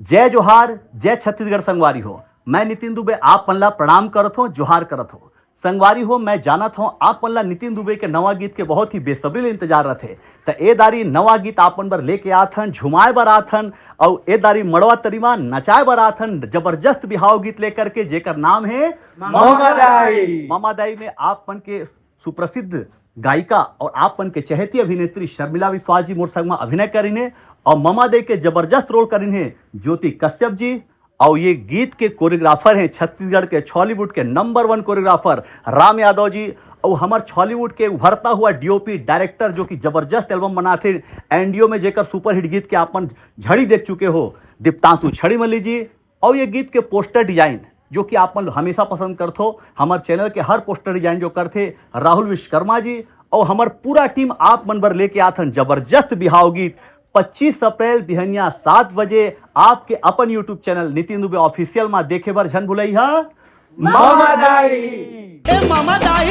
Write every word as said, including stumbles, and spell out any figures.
जय जोहार, जय छत्तीसगढ़ संगवारी हो। मैं नितिन दुबे आप मन ला प्रणाम करत हों, जोहार करत हों। संगवारी हो, मैं जानत हों आप मन ला नितिन दुबे के नवा गीत के बहुत ही बेसब्री ले इंतजार रथे। त ए दारी नवा गीत आप मन बर लेके आथन, झुमाए बर आथन, अउ ए दारी मड़वा तरी मा नचाए बर आथन जबरदस्त बिहाव गीत लेकर के, जेकर नाम हे ममा दाई। ममा दाई में आप मन के सुप्रसिद्ध गायिका और आप मन के चहेती अभिनेत्री शर्मिला विश्वास जी मोर संग मा अभिनय करिन हे और ममा दाई के जबरदस्त रोल करिन हे ज्योति कश्यप जी। और ये गीत के कोरियोग्राफर हैं छत्तीसगढ़ के छॉलीवुड के नंबर वन कोरियोग्राफर राम यादव जी। और हमर छॉलीवुड के उभरता हुआ डीओपी डायरेक्टर, जो कि जबरदस्त एल्बम बनाथे एनडीओ में, जेकर सुपरहिट गीत के आप मन झड़ी देख चुके हो, दीप्तांशु छड़ीमल्ली जी। और ये गीत के पोस्टर डिजाइन जो कि आप मन हमेशा पसंद करथो, हमर चैनल के हर पोस्टर डिजाइन जो करथे राहुल विश्वकर्मा जी। और हमर पूरा टीम आप मन बर लेके आथन जबरदस्त बिहाव गीत पच्चीस अप्रैल बिहनिया सात बजे आपके अपन YouTube channel Nitin Dubey official मा देखे बर झन भुलइहा। ममा दाई। ए ममा दाई।